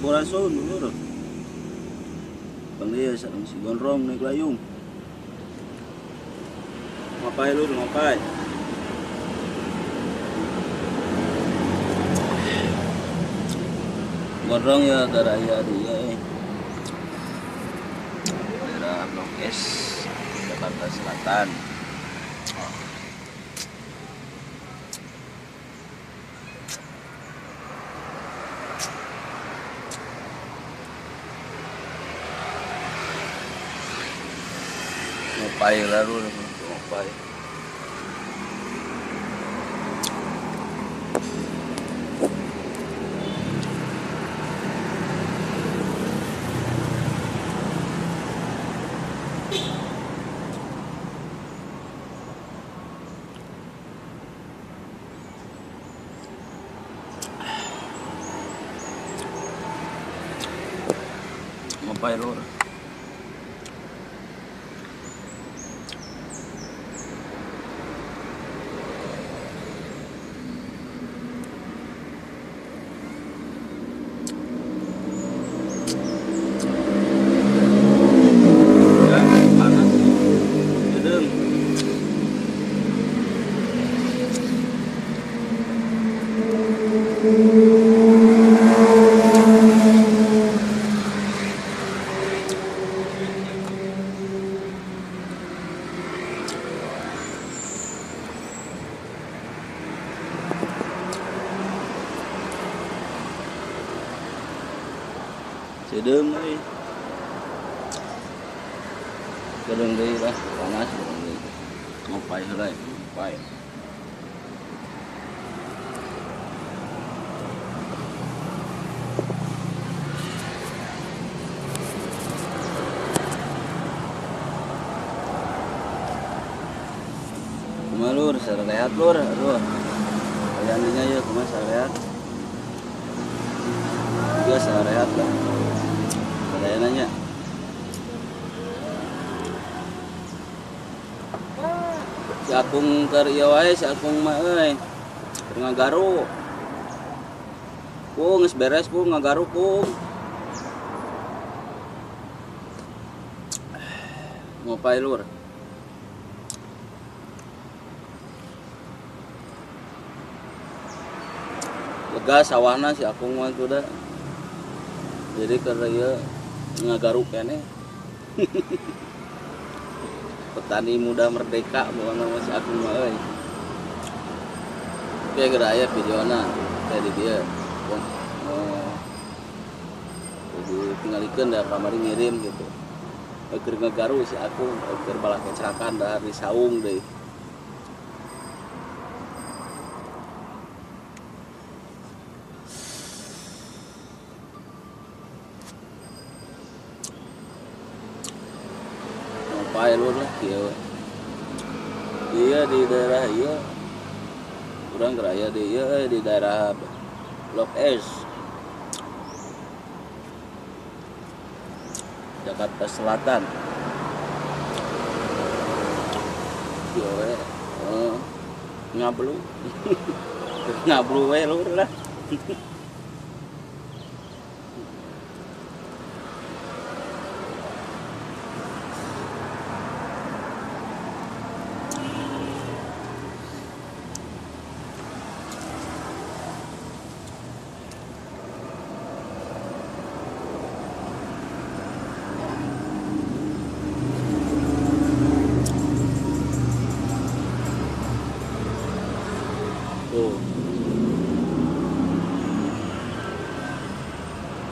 Sampurasun lur. Panggil sareng si Gondrong naik layung. Ngapain lur, ngapain? Gondrong ya darah dia. Daerah Blok S, Jakarta Selatan. Ngopai lalu, ngopai. Ngopai lur. Sedeng euy. Sedeng deui lah, panas sedeng deui. Ngopai heula, ngopai. Kumaha lur, sarehat lur, aduh. Hayang dinya ieu kumaha sarehat. Juga sarehat lah. Saya nanya. Si Akung keur ieu wae, si Akung mah euy. Keur ngagaru. Kung geus beres kung ngagaru kung. Ngopai lur. Lega sawahna si Akung mah tuh dah. Jadi keur ieu ngagaruk keneh. Petani muda merdeka bukan nama si Akung mah euy. Oke geura aya videona tadi dia. Oh. Jadi tingalikeun da kamari ngirim gitu. Keur ngagaru si Akung keur balak kecelakaan dahar di saung deui. Ngopai lur lah kieu. Iya di daerah ieu. Urang keur aya di ieu di daerah Blok S. Jakarta Selatan. Kieu we. Ngablu. Ngablu we lur lah. Tuh.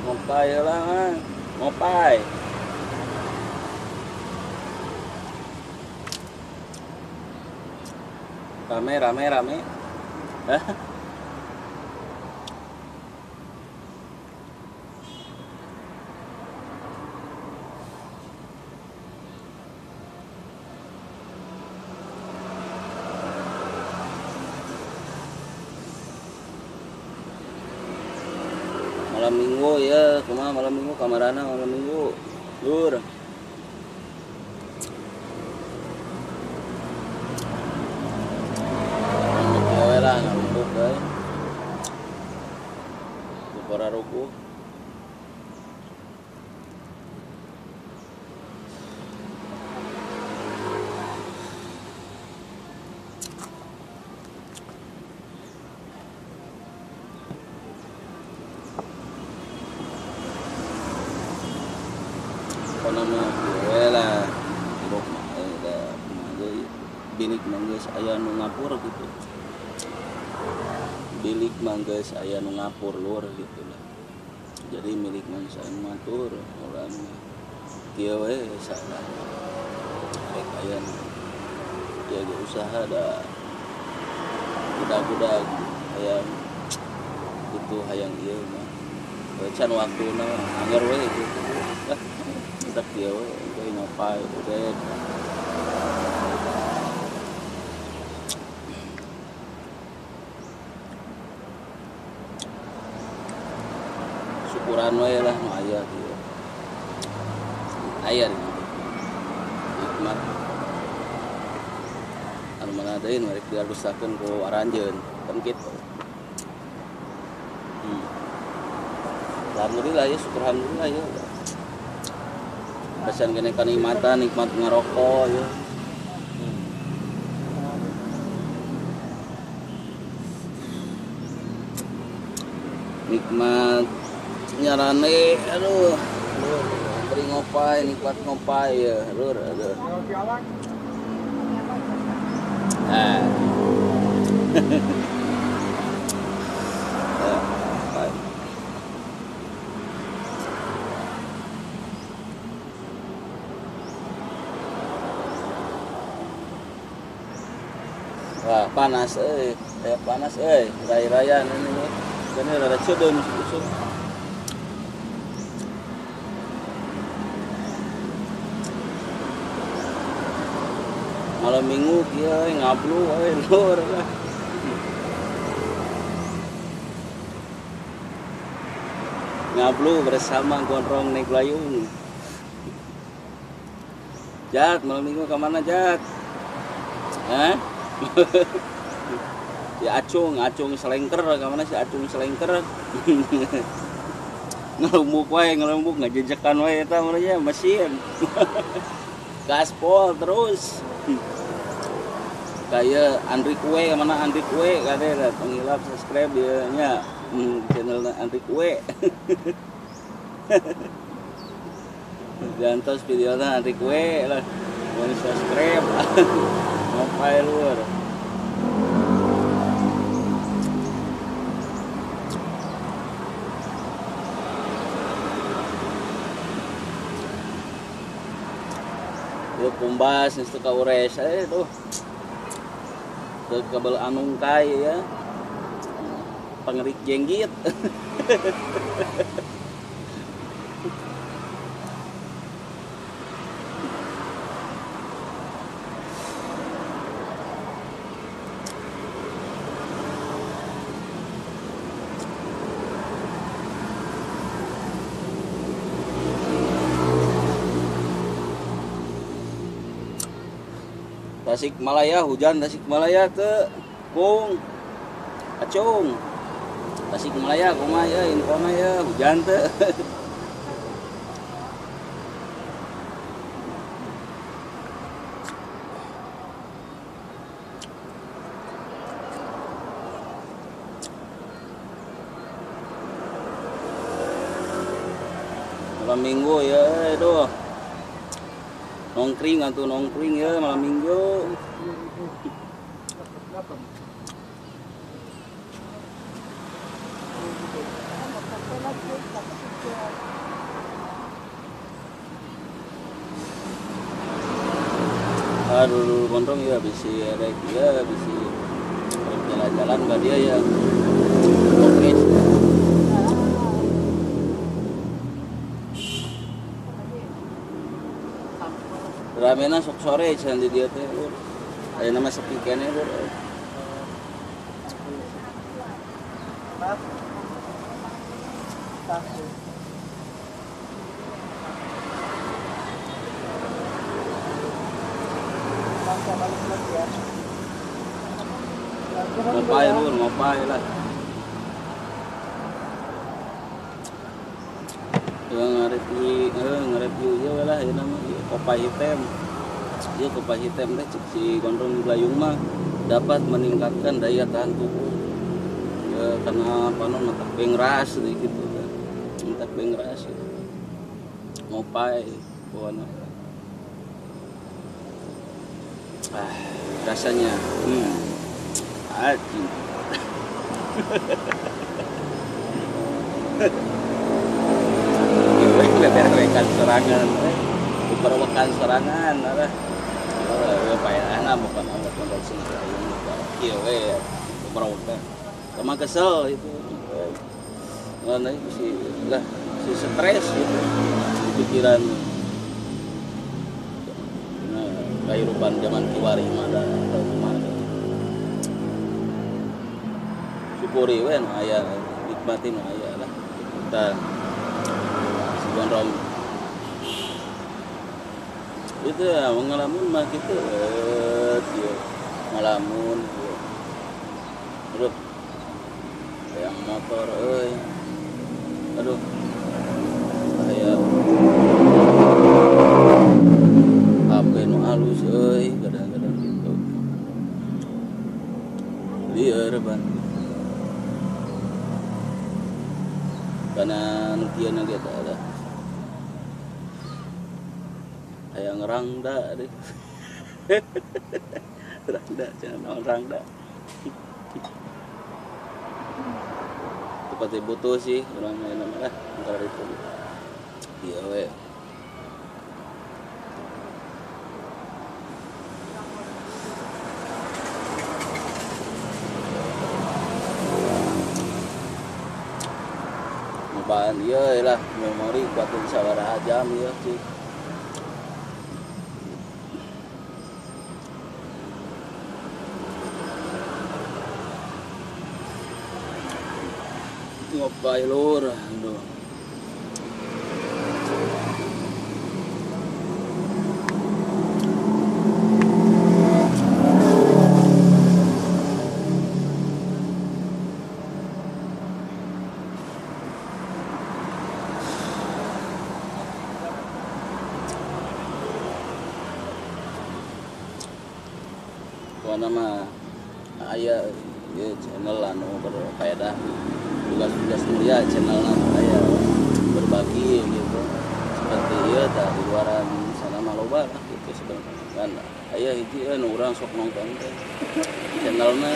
Ngopai lah, ngopai. Rame, rame, rame. Hah? Malam minggu ya, kumaha malam minggu kamarana malam minggu. Lur. Kieu lah ngarumpuk euy. Pora rukuh. Pokona mah kieu lah. Hirup mah da kumaha deui. Bilik mah geus aya nu ngapur gitu. Bilik mah geus aya nu ngapur lur gitu lah. Jadi milik mah geus aya nu ngatur urang mah. Kieu we salah. Rek aya nu jaga usaha da budak-budak hayang itu hayang ieu mah. Can waktuna anggar we gitu. Lah tetep kieu we engke ngopai udah. Syukuran we lah nu aya kieu. Aya nikmat. Anu mana deui nu rek diarusakeun ku aranjeun kan kitu. Alhamdulillah ya, syukur alhamdulillah ya. Pesan kene kanikmatan, nikmat ngerokok ya. Nikmat nyarane, aduh, beri ngopai, nikmat ngopai ya, lur, aduh. Ah. Wah, panas euy, kayak panas euy, raya-raya ini nih. Ini rada ceudeum usum. Malam minggu kieu ngablu euy lur lah. Ngablu bersama Gondrong Nek Layung. Jat, malam minggu ke mana Jat? Hah? Si Acung, Acung selengker, kemana si Acung selengker? Ngelumbuk wae, ngelumbuk ngajejekan wae eta mah mesin. Gaspol terus. Kayak Andri Kue, kemana Andri Kue? Kade lah, penghilap subscribe dia nya channel Andri Kue. Gantos videona Andri Kue lah, mau subscribe. Ngopai lur. Yo kumbas geus teu kaures tuh. Teu kabel anungkai ya. Pangerik jenggit. Tasikmalaya hujan, Tasikmalaya teu kung acung. Tasikmalaya kumaha ya infona ya hujan teu. Malam minggu ya aduh. Nongkring atau nongkring ya malam minggu. Aduh, Gondrong ya bisi rek ya bisi jalan-jalan enggak dia ya. Oke. Ramena sok sore can di dieu teh lur. Aya nama sepi keneh lur. Ngopai lur, ngopai lah. Nge-review ieu we lah ieu nama kopai hitam. Ieu kopai hitam teh cek si Gondrong Layung mah dapat meningkatkan daya tahan tubuh. Ya, karena panon matak bengras gitu kan. Matak bengras gitu. Ngopai, Pokoknya rasanya anjing. Beberekan serangan, beberekan serangan, lah. Payaana bukan amat produksi kieu we beberekan. Sama kesel itu. Nah, itu si lah si stres gitu di pikiran. Nah, kehidupan zaman kiwari mah da atau kumaha. Syukuri we nu aya, nikmati nu aya lah. Kita si gondrong itu ya ngalamun mah gitu, kieu ngalamun kieu. Aduh, yang motor euy. Aduh, aya HP nu halus euy, kadang-kadang gitu. Lieur ban. Karena nu kieu na ge ada. Aya ngerangda deh. Rangda, jangan naon rangda. Pati butuh sih orang lain lah antara itu. Iya we. Ngobaan ieu lah memori kuatin sabaraha jam ieu sih. Ngopai lur, aduh. Pokona mah aya ieu channel anu berfaedah. Tugas-tugas mulia channel saya berbagi gitu seperti iya tadi luaran sana mah loba lah gitu sebenarnya kan aya hiji nu urang sok nonton teh channelna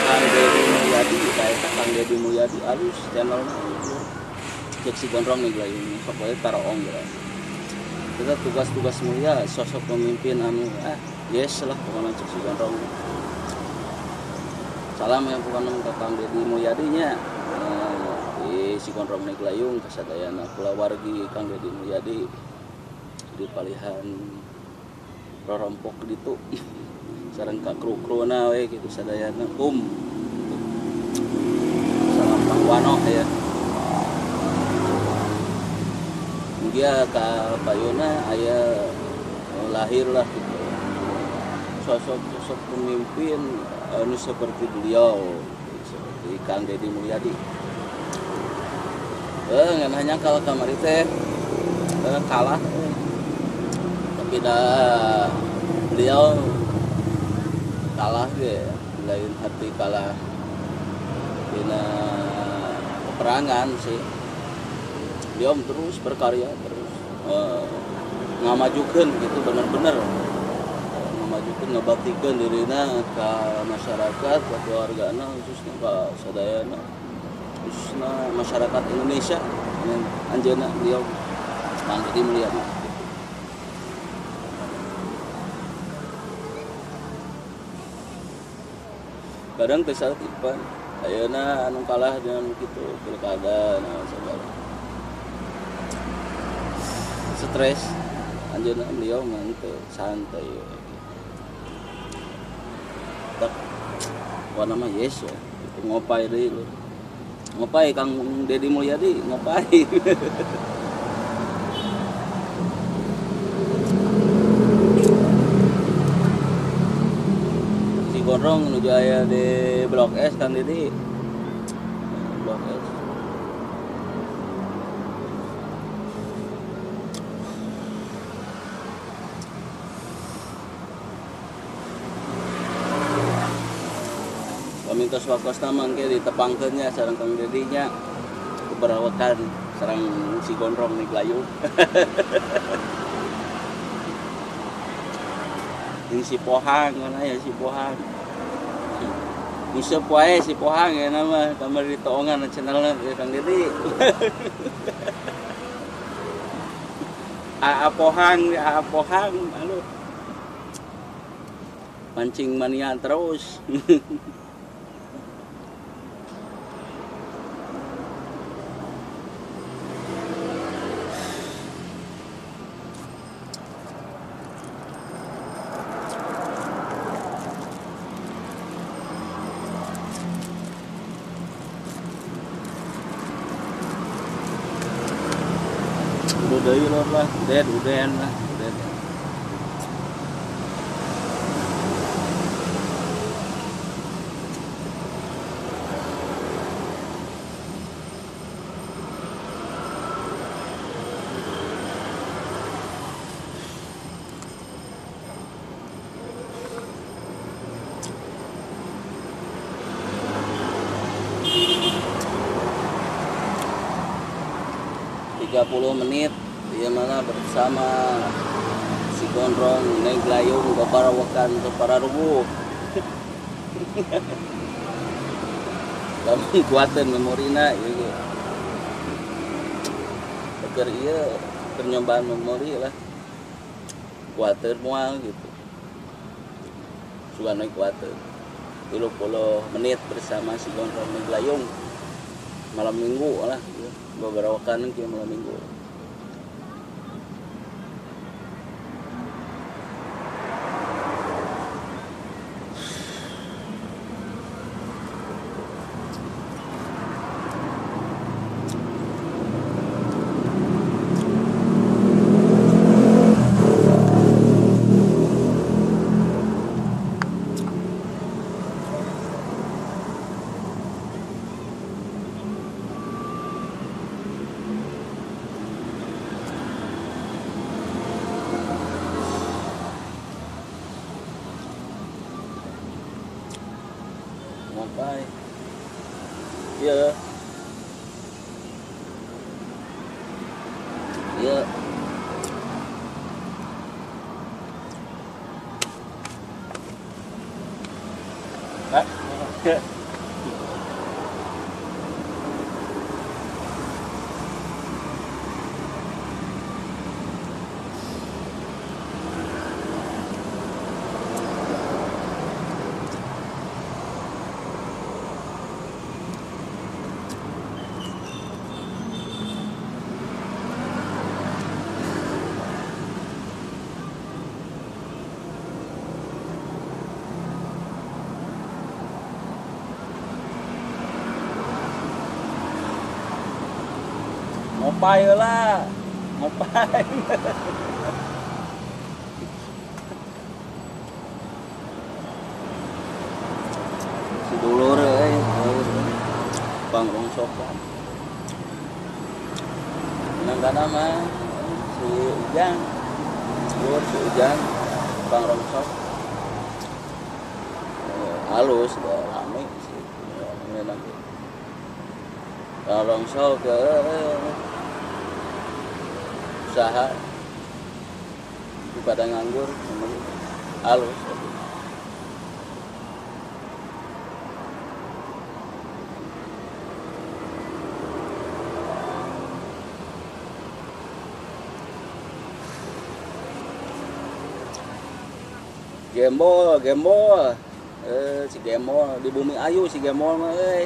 Kang Deddy Mulyadi eta Kang Deddy Mulyadi alus channelna cek si gondrong nih ini sok wae taroong geura kita tugas-tugas mulia sosok pemimpin anu yes lah pokoknya cek si gondrong. Salam yang bukan ke Kang Deddy Mulyadi nya di si gondrong naik layung kasadayana kulawargi Kang Deddy Mulyadi di palihan rorompok ditu sareng ka kru-kruna we kitu sadayana salam pangwano ya mugia ka payuna aya lahir lah gitu sosok-sosok pemimpin anu seperti beliau seperti Kang Deddy Mulyadi. Ngan hanya kalau kamari teh kalah tapi dah beliau kalah ge lain hati kalah dina peperangan sih. Beliau terus berkarya terus ngamajukeun gitu bener-bener ngamajukeun ngabaktikeun dirina ka masyarakat, ka keluargana khususnya ka sadayana khususnya masyarakat Indonesia anjeunna beliau Kang Deddy Mulyadi. Kadang teh saat ipan ayeuna anu kalah dengan kitu pilkada naon segala stres anjeunna beliau mah teu santai we. Tak warna mah yes ya. Itu ngopai deui lur. Ngopai Kang Deddy Mulyadi ngopai. Si gondrong menuju aya di Blok S Kang Deddy. Blok S. Pamintos waktosna mangke ditepangkeun nya sareng Kang Deddy nya keberawakan sareng si gondrong nih layu. Jeung si Pohang mana ya si Pohang. Nguseup wae si Pohang ya nama kamari ditoongan channelna Kang Dedi. AA Pohang, AA Pohang, aduh. Mancing mania terus. Udah deui lor lah, udah lah, udah. 30 menit dia mana bersama si Gondrong Neng Layung babarawakan ke para rubuh. Lamun kuateun memorina ieu ge. Keur ieu keur nyobaan memori lah. Kuateun moal gitu. Sugan we kuateun. 30 menit bersama si Gondrong Neng Layung. Malam minggu lah, babarawakan kieu malam minggu. Ngopai. Iya. Iya. Hah? Ngopai lah, ngopai. Si dulur euy, bang rongsokan. Nang mah si Ujang, dulur si Ujang, bang rongsok. Halus, udah rame sih. Bang rongsok usaha pada nganggur halus. Gembol, gembol, si Gembol di Bumi Ayu si Gembol mah euy.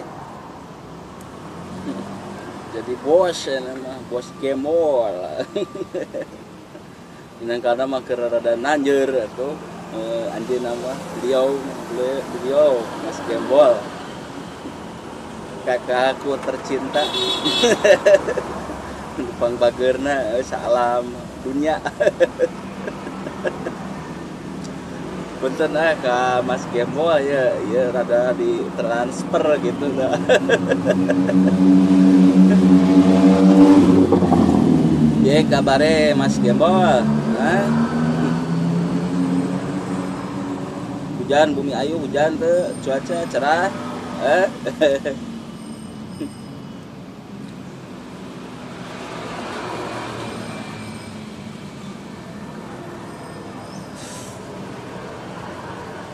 Jadi bos ya nama, bos Gembol. Inang karena mah keur rada nanjeur atuh anjeunna mah beliau Mas Gembol. Kakakku tercinta. Pang bageurna salam dunia. Punten ka Mas Gembol ya, ya rada ditransfer gitu dah. Ye kabare Mas Gembol, hah? Hujan Bumi Ayu hujan teu, cuaca cerah.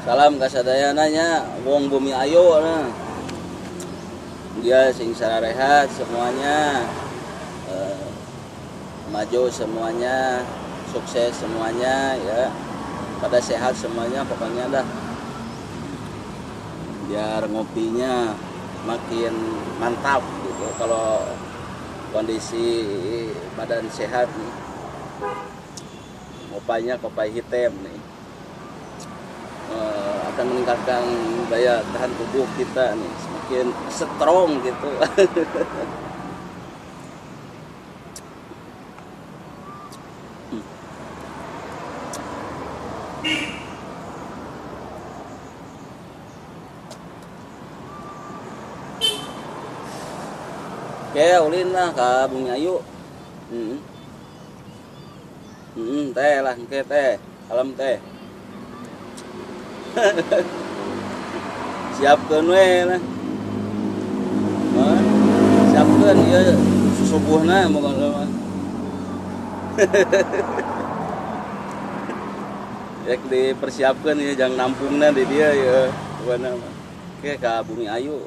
Salam kasadayana nya wong bumi ayo nah. Dia sing sararehat semuanya, maju semuanya, sukses semuanya ya, pada sehat semuanya pokoknya dah. Biar ngopinya makin mantap gitu kalau kondisi badan sehat nih. Ngopainya kopi hitam nih. Akan meningkatkan daya tahan tubuh kita nih, semakin strong gitu. Oke, ulin lah ke Bumi Ayu. Teh lah, oke teh, salam teh. Siapkeun we lah. Siapkeun ieu susubuhna moga mah. Rek dipersiapkeun ieu jang nampungna di dieu ieu pokona mah. Oke ka Bumi Ayu.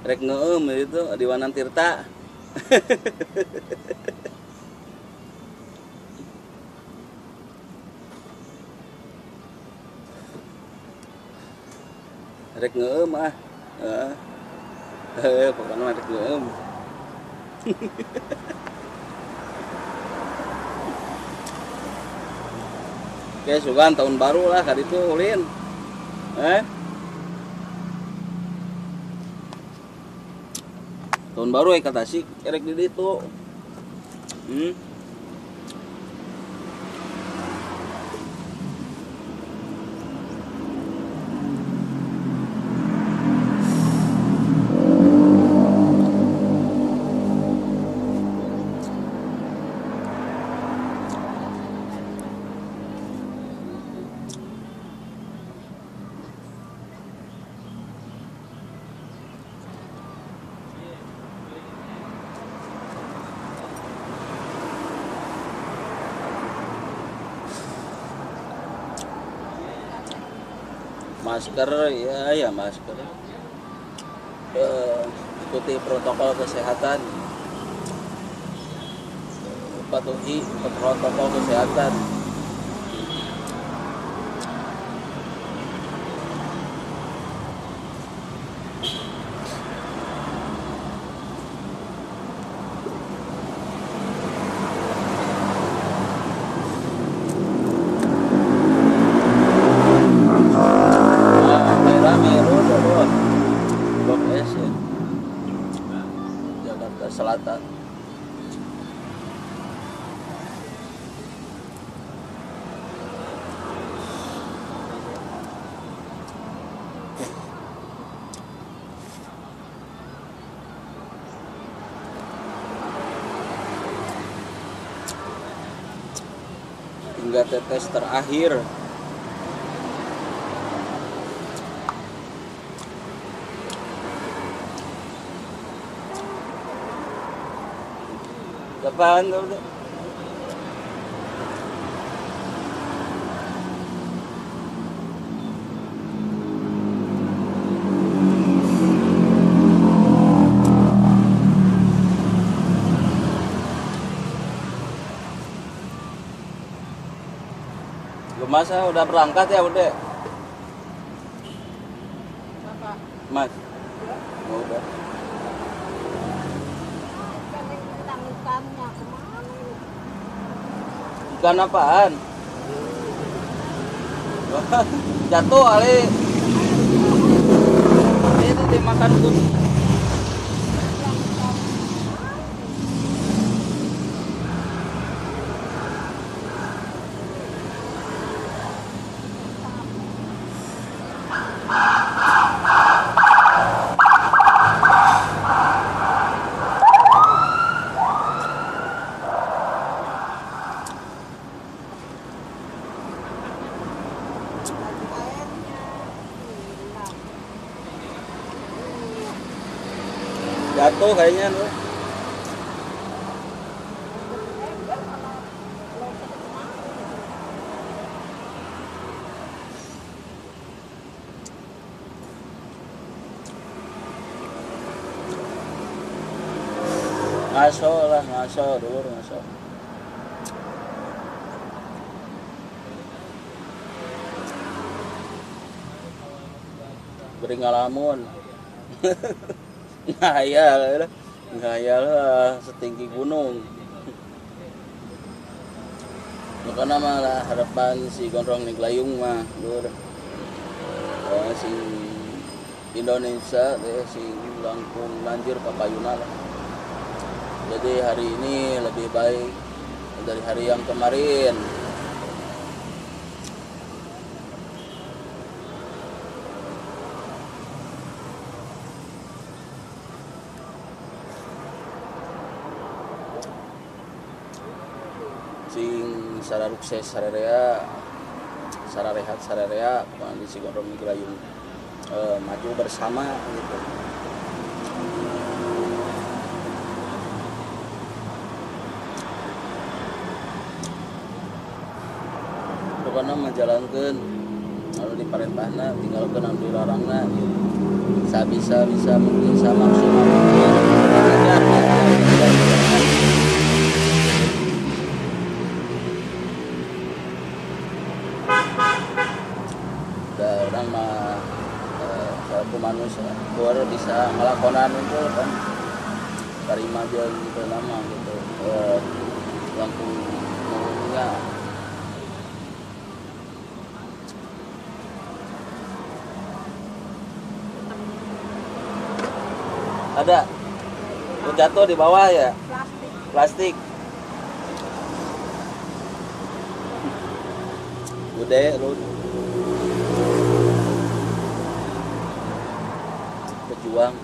Rek neueum itu di Wanantirta. Rek neueum ah. Heeh, pokoknya mah rek neueum. Oke, sugan tahun baru lah kali itu ulin. Tahun baru ya kata Tasik, erek di ditu. Masker ya, ya masker, ikuti protokol kesehatan, patuhi protokol kesehatan. Selatan. Hingga tetes terakhir. Apaan tuh? Mas udah berangkat ya udah. Bapak. Mas. Oh, udah. Ikan apaan? Jatuh kali. Ini dimakan kucing. Jatuh kayaknya tuh. Ngaso lah, ngaso dulur, ngaso. Beri ngalamun. Ngayal, ngayal lah setinggi gunung. Makanya malah harapan si Gondrong Niglayung mah lur. Sing Indonesia deh sing langkung banjir papayuna lah. Jadi hari ini lebih baik dari hari yang kemarin. Sing sararukses sararea, sararehat sararea, pokoknya si Gondrong Niglayung maju bersama gitu. Pokoknya menjalankan lalu diperintahna, tinggalkan anu dilarangna gitu. Sabisa-bisa mungkin samaksimal mungkin. Udah orang mah selaku manusia luar bisa ngelakonan itu kan terima jeung gitu nama gitu langkung nuhunnya. Ada jatuh di bawah ya? Plastik. Plastik. Udah lu pejuang.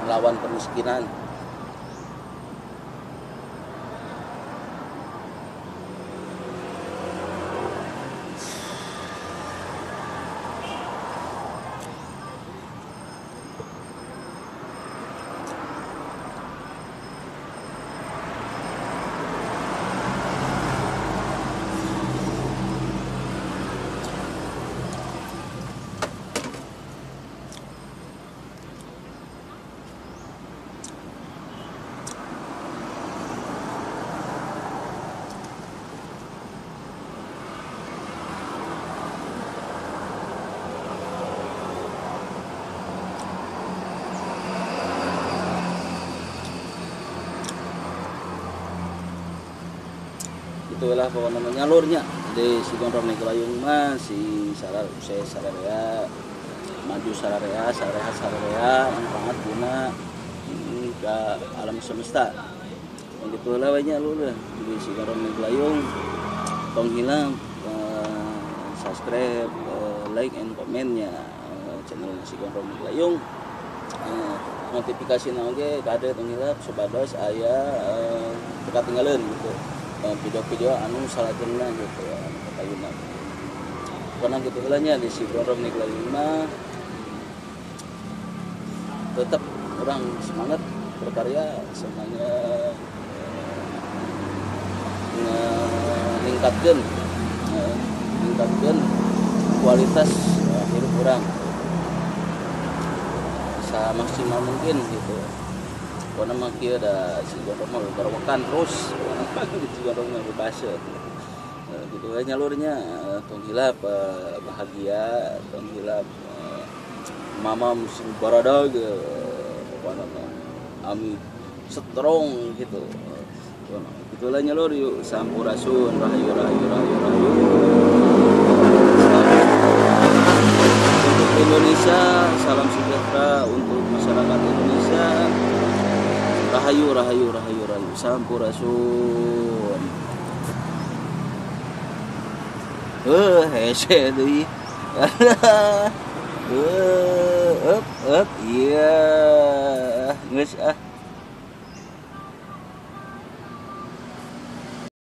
Melawan kemiskinan. Itulah pokoknya namanya lurnya. Jadi si Gondrong Niglayung mah si sararukses sararea, maju sararea, sarehat sararea, manfaat guna ke alam semesta. Begitulah we nya lur. Jadi si Gondrong Niglayung tong hilang subscribe, like and komennya channel si Gondrong Niglayung. Notifikasi na oge kade tong hilap supados aya teu katinggaleun gitu. Video-video anu salajengna gitu anu kapayuna. Karena gitu heula nya di si Gondrong Niglayung mah tetap orang semangat berkarya, semangat ningkatkeun kualitas hidup orang bisa maksimal mungkin gitu. Pokoknya mah kieu da si Gondrong mah gorowokan terus, si Gondrong mah bebas gitu we nyalurnya. Tong hilap bahagia, tong hilap mama musim baradag, pokoknya mah ami strong gitu. Gitulah nyalur yuk. Sampurasun, rahayu rahayu rahayu rahayu. Untuk Indonesia, salam sejahtera untuk masyarakat Indonesia. Rahayu rahayu rahayu rahayu. Sampurasun. Hese deui. Up up iya. Geus ah.